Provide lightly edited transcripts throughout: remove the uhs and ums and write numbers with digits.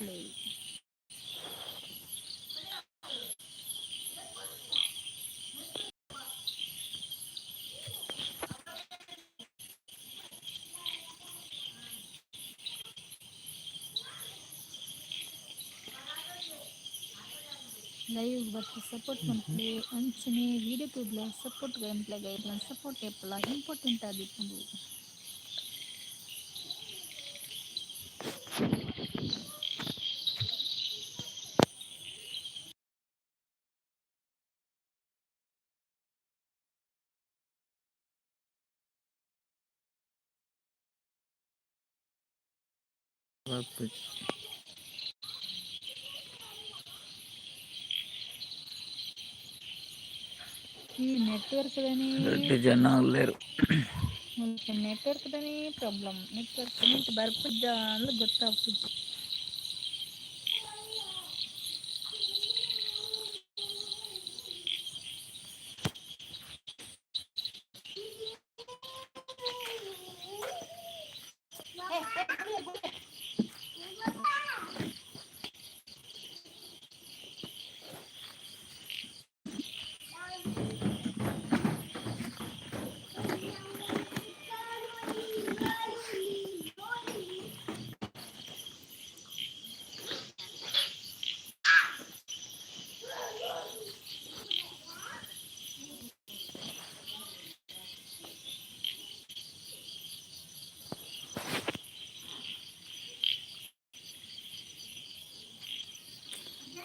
Live ಬತ್ತ್ support ಮನ್ಪುಲೆ ಅಂಚನೆ video ತೂದ್ಲ support ಗೈಪ್ಲ support ಏಪಲ ಇಂಪಾರ್ಟೆಂಟ್ ಆದಿಪ್ಪುಂಡು. ಈ ನೆಟ್ವರ್ಕ್ ದನೇ ರಡ್ಡ್ ಜನ ಉಲ್ಲೆರ್. ಮುಲ್ಪ ನೆಟ್ವರ್ಕ್ ದನೇ ಪ್ರಾಬ್ಲಮ್ ನೆಟ್ವರ್ಕ್ ಮಿತ್ತ್ ಬರ್ಪುಜ್ಜ ಅಂದ್ ಗೊತ್ತಾಪುಜಿ.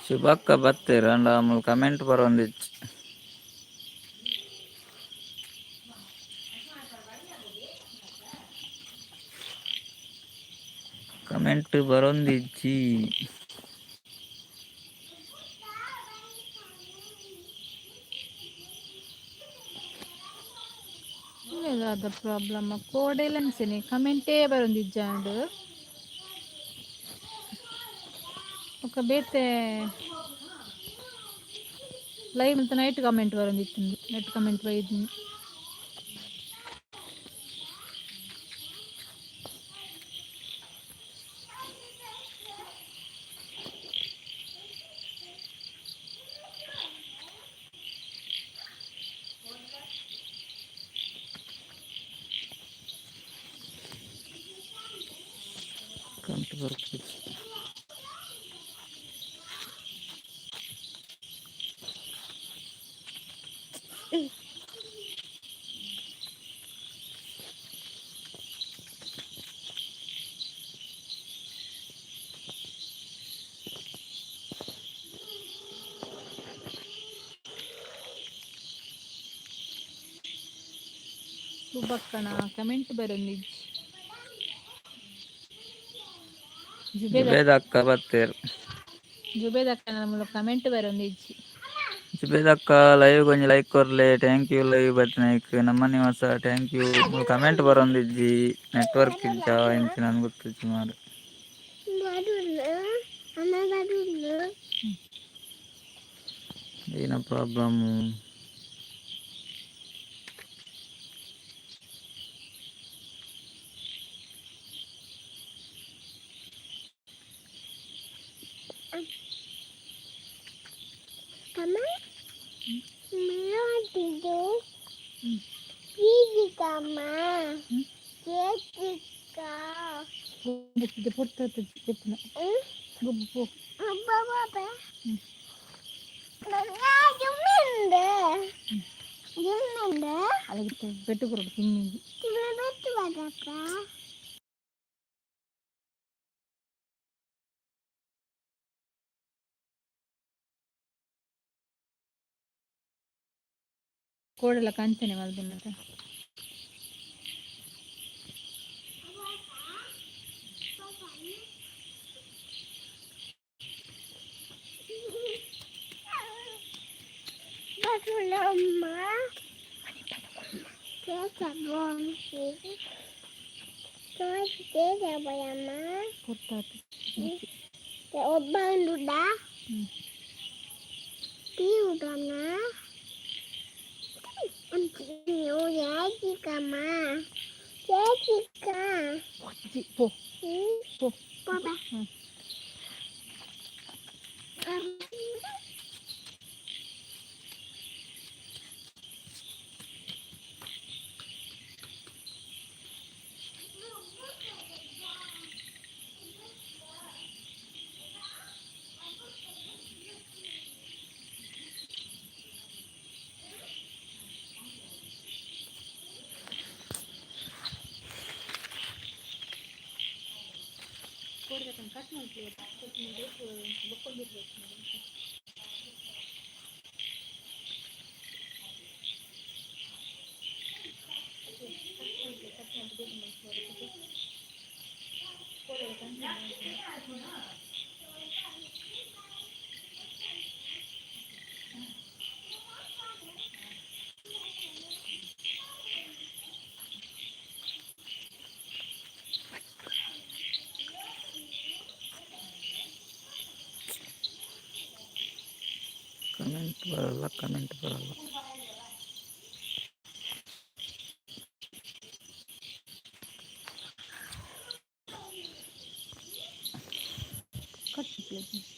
ಶುಭಕ್ಕ ಬತ್ತೆರ್ ಆಂಡ ಮೂಲು ಕಮೆಂಟ್ ಬರೊಂದಿಜ್ಜಿ. ಕಮೆಂಟ್ ಬರೊಂದಿಜ್ಜಿ. ದಾದ ಪ್ರಾಬ್ಲಮ್ ಕೋಡೆಲ ಅಂಚೆನೆ ಕಮೆಂಟೇ ಬರೊಂದಿಜ್ಜಾಂಡ್. ಬೊಕ ಬೇತೆ ಲೈವ್ ಮಲ್ತ್ ನೈಟ್ ಕಮೆಂಟ್ ಬರೊಂದಿತ್ತುಂಡು ನೆಟ್ ಕಮೆಂಟ್ ಬೈದಿನಿ. ಕಮೆಂಟ್ ಬರ್ಪುಜಿ. ಶುಭಕ್ಕನ ಕಮೆಂಟ್ ಬರೊಂದಿಜ್ಜಿ. ಜುಬೇದ ಜುಬೇದ ಅಕ್ಕ ಬತ್ತೆರ್. ಜುಬೇದಕ್ಕನ ಮೂಲು ಕಮೆಂಟ್ ಬರೊಂದಿಜ್ಜಿ. ಜುಬೇದಕ್ಕ ಲೈವ್ ಗೊಂಜಿ ಲೈಕ್ ಕೊರ್ಲೆ thank you live ಬತ್ತಿನೈಕ್ ನಮ್ಮ ನಿವಾಸ thank you ಮೂಲು ಕಮೆಂಟ್ ಬರೊಂದಿಜ್ಜಿ ನೆಟ್ವರ್ಕ್ ಇಜ್ಜಾ ಎಂಚಿನ ಅಂದ್ ಗೊತ್ತುಜ್ಜಿ ಮಾರ್ರೆ. ಏನ ಪ್ರಾಬ್ಲಮ್. ಪೆಟ್ಟು ಕೊರೊಡು ಕಿನ್ನಿಗ್. ಕೋಡೆಲ ಕಂಚನೆ ಮಲ್ದಿನತ. ಪೊರ್ತಾತ್. ಪೋ ಪೋ. ಮಾಡ್ಲಿ ಕಟ್ ಮಾಡಿ ಬಕ್ಕೊಂಡಿರ್ಬೇಕು. ಕಟ್ ಮಾಡಿ. ಕಮೆಂಟ್ ಬರಲ್ಲ, ಕಮೆಂಟ್ ಬರಲ್ಲ. ಕಟ್.